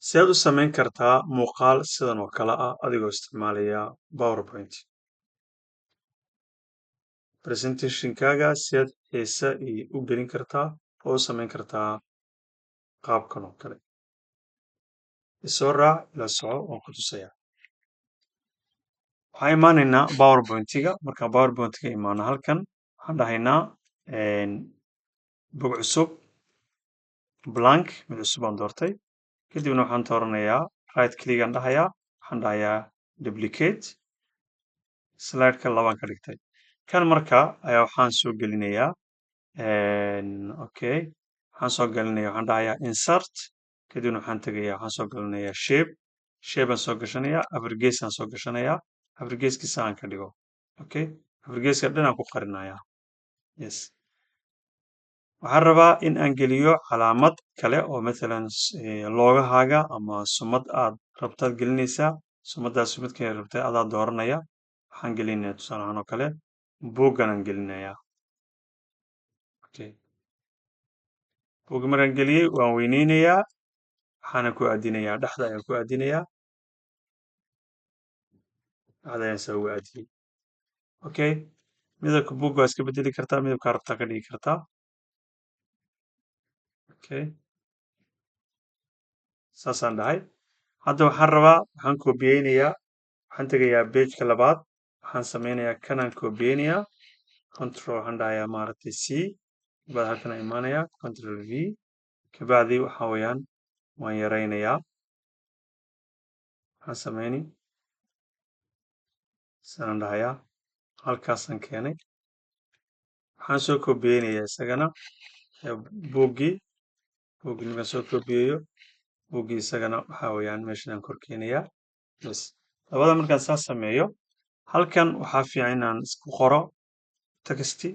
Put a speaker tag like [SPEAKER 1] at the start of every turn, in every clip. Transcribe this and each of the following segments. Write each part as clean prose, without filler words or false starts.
[SPEAKER 1] Sideed u samayn kartaa muuqaal sidan oo kale ah adigoo isticmaalaya PowerPoint? Presentation-kaaga sideed xiise u gelin kartaa oo u samayn kartaa qaabkan oo kale? Isoo raac, ila soco, waan ku tusayaa. Waxaan imaanaynaa PowerPoint-ga. Markaan PowerPoint-ga imaano, halkan waxaan dhahaynaa bog cusub, blank, mid cusub aan doortay. Kadibna waxaan dooranayaa, right click aan dhahayaa, waxaan dhahayaa duplicate. Slide-ka labaan ka dhigtay. Kan marka ayaa waxaan soo gelinayaa, okay, waxaan soo gelinaya, waxaan dhahayaa insert. Kadibna waxaan tegayaa, waxaan soo gelinayaa shape. Shape aan soo gashanayaa, afar gees aan soo gashanayaa, afar geeskiisa aan ka dhigo. Okay, afar geeska dhan aan ku qarinayaa. Yes, waxaan rabaa in aan geliyo calaamad kale oo mathalan logo-gaaga ama sumad aad rabtaad gelinaysaa. Sumaddaas sumadkay rabtay adaa dooranaya. Waxaan gelinayaa, tusaale ahaan oo kale, buuggan aan gelinayaa. Okay, buugga markaan geliyey, waan weyneynayaa, waxaana ku aadinayaa dhexda ayaan ku aadinayaa. Dhexda ayaan saa ugu aadiyey. Okay, midabka buugga waa iska bedeli kartaa, midabkaa rabtaa ka dhigi kartaa. Okay, saasaan dhahay. Hadda waxaan rabaa, waxaan koobiyeynayaa, waxaan tegayaa page-ka labaad. Waxaan sameynayaa, kanaan koobiyeynayaa, control waxaan dhahayaa, maaragtay, C. Kabacdi halkan aan imaanayaa, control V. Kabacdi waxa weeyaan waan yaraynayaa. Waxaan sameyni, sidaan dhahayaa, halkaasaan keenay. Waxaan soo koobiyeynayaa isagana buuggii. Buuggii markaan soo koobiyeeyo, buuggii isagana waxaa weeyaan meeshan aan kor keenayaa. Bas, labada markaan saas sameeyo, halkan waxaa fiican inaan isku qoro text-i.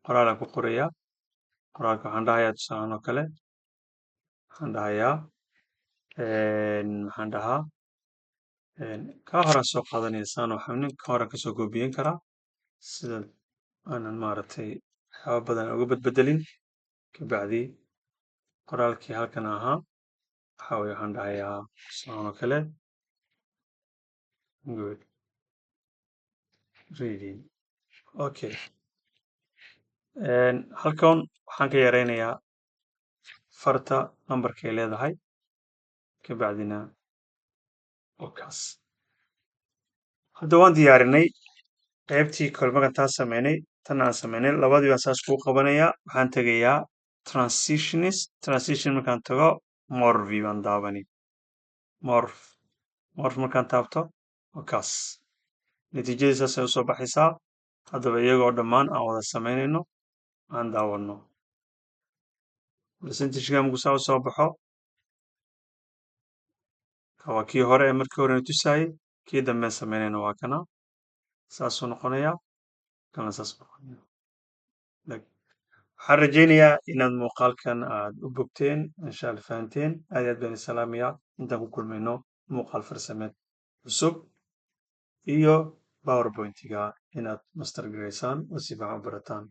[SPEAKER 1] Qoraalaan ku qorayaa. Qoraalka waxaan dhahayaa, tusaale oo kale, waxaan dhahayaa, maxaan dhahaa, kaa horaan soo qaadanaya. Saan waxaan ka horaan kasoo koobiyen karaa sida aanan, maaragtay, waxyaaba badan uga badbedelin. Kabacdi qoraalkii halkan ahaa waxaa weye, waxaan dhahayaa, tusaale oo kale, good reading. Okay, halkan waxaan ka yareynayaa farta, number-kay leedahay. Kabacdina okaas. Hadda waan diyaarinay qaybtii kole. Markaan taas sameynay, tan aan sameynay, labadii baan saas kuu qabanayaa. Waxaan tegayaa transitions. Transition markaan tago, morph baan daabani. Morph, morph markaan taabto, okaas, natiijadii saasay usoo baxaysaa. Haddaba iyagoo dhammaan aan wada sameynayno, aan daawano percentage-ka markuu saa usoo baxo. Waa kii hore ee markii hore na tusaayey. Kii dambeen sameynayna waa kana, saasuu noqonayaa, kana saasuu noqonaya. Waxaan rajaynayaa inaad muuqaalkan aad u bogteen, insha Allah fahanteen. Aad iyo aad baan salaamayaa. Intaan ku kulmayno muuqaal farsameed cusub iyo PowerPoint-ga inaad master garaysaan oo si fiican u barataan.